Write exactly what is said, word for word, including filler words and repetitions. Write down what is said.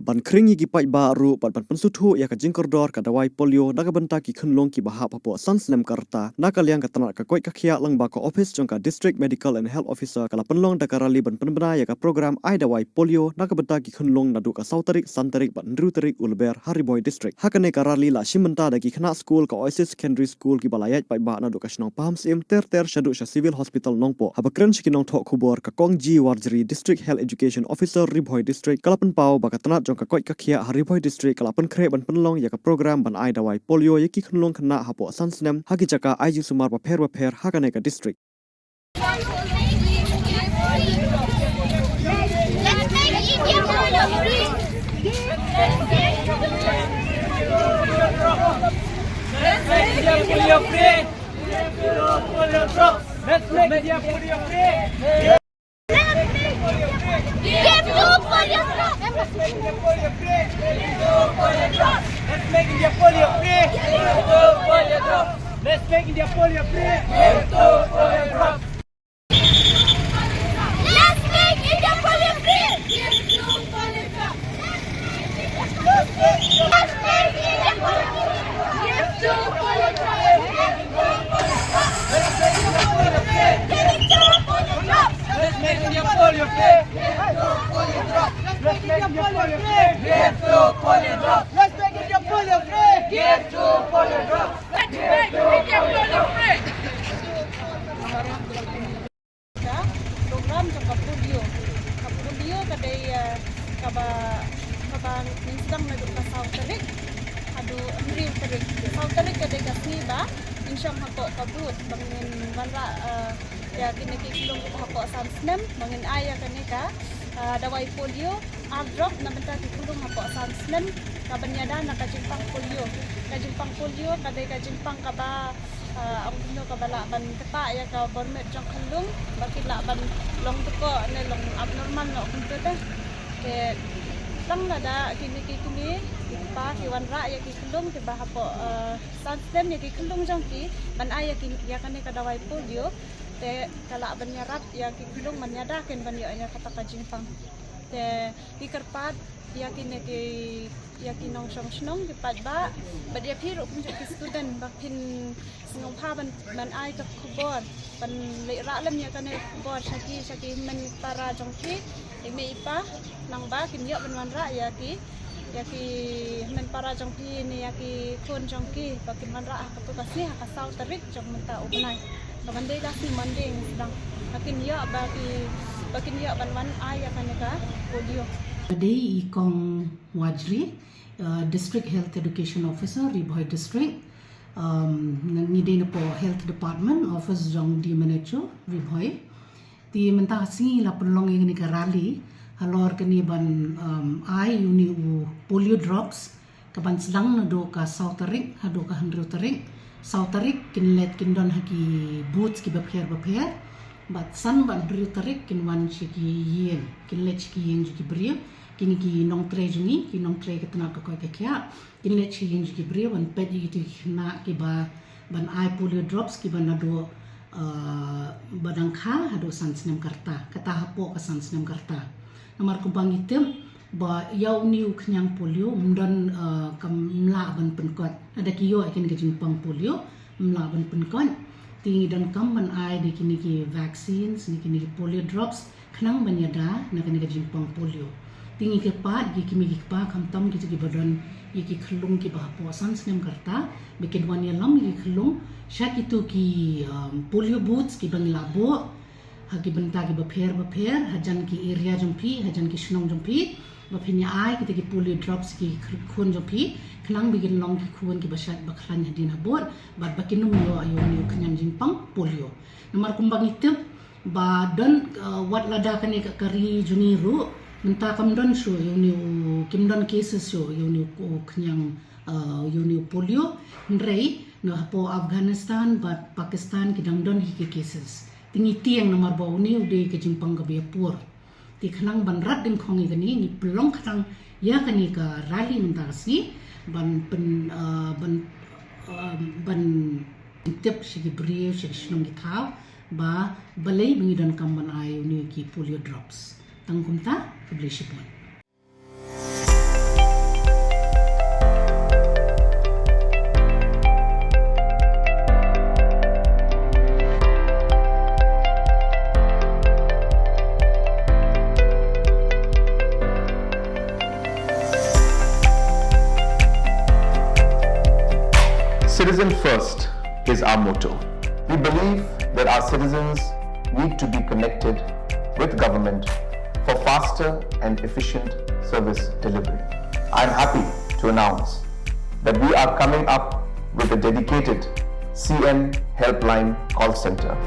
Ban khring ïa ki paidbah ruh bad ban pynsngewthuh ïa ka jingkordor ka dawai polio na ka bynta ki khunlung kiba hap hapoh san snem ka rta, na ka liang ka tnat ka koit ka khiah lyngba ka ophis jong ka District Medical and Health Officer ka la pynlong da ka rally ban pynbna ïa ka program ai dawai polio na ka bynta ki khunlung naduh ka saw tarik, san tarik bad hynriew tarik u Lber ha Ri Bhoi District. Ha kane ka rally la shim bynta da ki khynnah skul ka Oasis Secondary School kiba la ïaid paidbah naduh ka shnong Pahamsyiem ter ter shaduh sha Civil Hospital Nongpoh. Haba kren sha ki nongthoh khubor, ka Kong G Warjri, District Health Education Officer Ri Bhoi District, ka la pynpaw ba ka tnat jong ka koit ka khiah ha Ri Bhoi District ka la pynkhreh ban pynlong ïa ka program ban ai dawai polio ïa ki khunlung khynnah hapoh san snem ha ki jaka ai jingsumar bapher bapher ha kane ka district. Let's make India polio free. Give to polio. Let's make India polio free. Let's make India polio free. Let's make India polio free. Let's make India polio free. Give to polio. Give to polio. Let's make India polio free. Let's make India polio free. Give to polio drops. Let's make India polio free. Give to polio drops. Let's make India polio free. Ka program jong ka polio. Ka polio ka dei, eh, kaba, kaba ngin sdang naduh ka saw tarik haduh hynriew tarik. Saw tarik ka dei ka sngi ba ngin shong hapoh ka booth ba ngin wanrah, eh, ïa kine ki khunlung kiba hapoh san snem, ba ngin ai ïa kane ka, ah, dawai polio ar drop na bynta ki khunlung hapoh san snem, ka ban ïada na ka jingpang polio. Ka jingpang polio ka dei ka jingpang kaba, ah, ong kumno, kaba lah ban ktah ïa ka bor met jong khunlung ba ki lah ban long dkoh ne long abnormal noh kumto te. Te tang lada kine ki kmie ki kpa ki wanrah ïa ki khunlung kiba hapoh, ah, san snem ïa ki khunlung jong ki ban ai ïa ki, ïa kane ka dawai polio, te ka lah ban ïarap ïa ki khunlung ban ïada kin ban ïoh ïa kata ka jingpang. Te ngi kyrpad ïa kine ki, ïa ki nongshong shnong, ki paidbah bad ïa phi ruh kumjuh ki student ba phin sngewbha ban, ban ai ka khubor, ban leit rah lem ïa kane ka khubor sha ki, sha ki hynmen para jong phi, i mei i pa, nangba kin ïoh ban wanrah ïa ki, ïa ki hynmen para jong phi ne ïa ki khun jong ki ba kin wanrah ha kato ka sngi, ha ka saw tarik jong mynta u bnai. Ka ban dei la sngi Monday ngi sdang. Ba kin ïoh, ba ki, ba kin ïoh ban wan ai ïa kane ka polio. Ka dei i Kong Wajri, uh, District Health Education Officer, Ri Bhoi District. Um, ngi dei napoh Health Department, Office jong D M H O, Ri Bhoi. Te mynta ka sngi la pynlong ïa kane ka rally halor kane ban, um, ai ïa une u polio drops, ka ban sdang naduh ka saw tarik haduh ka hynriew tarik. Saw tarik kin leit kin don ha ki booth kiba pher bapher. Bad san bad hynriew tarik kin wan sha ki ïing, kin leit sha ki ïing jong ki briew, kine ki nongtrei jong ngi, ki nongtrei ka tnat ka koit ka khiah. Kin leit sha ïing jong ki briew ban peit ïa kito ki khynnah kiba, ban ai polio drops kiba naduh, uh, ba dang kha haduh san snem ka rta, kata hapoh ka san snem ka rta. Namar kumba ngi tip ba ïa une u khñiang polio ym don, uh, kam, ym lah ban pynkot. Lada ki ïoh ïa kane ka jingpang polio ym lah ban pynkot. Te ngi donkam ban ai da kine ki vaccines ne kine ki polio drops khnang ban ïada na kane ka jingpang polio. Te ngi kyrpad ïa ki kmie ki kpa, khamtam kito kiba don ïa ki khunlung kiba hapoh san snem ka rta, ba kin wan ïalam ïa ki khunlung sha kito ki, um, polio booths kiba ngi la buh ha ki bynta kiba pher bapher, hajan ki area jong phi, hajan ki shnong jong phi, ba phin ïa ai kita ki polio drops ki khun jong phi, khnang ba kin long ki khun kiba shait ba khlaiñ hadien habud, bad ba kin ym ïoh ïa une u khñiang jingpang polio. Namar kumba ngi tip, ba don, uh, wat lada kane ka, ka ri jong ngi ruh mynta kam don shuh ïa une u, kim don cases shuh ïa une u khñiang, uh, ïa une u polio. Hynrei na hapoh Afghanistan bad Pakistan ki dang don hi ki cases. Te ngi tieng namar ba une u dei ka jingpang kaba ïapur. Te khnang ban rat dyngkhong ïa kane, ngi pynlong khnang ïa kane ka rally mynta ka sngi ban pyn, uh, ban, uh, ban tip sha ki briew, sha ki shnong ki thaw, ba balei ba ngi donkam ban ai une ki polio drops. Tang kumta, khublei shibun. Citizen first is our motto. We believe that our citizens need to be connected with government for faster and efficient service delivery. I am happy to announce that we are coming up with a dedicated C M Helpline call center.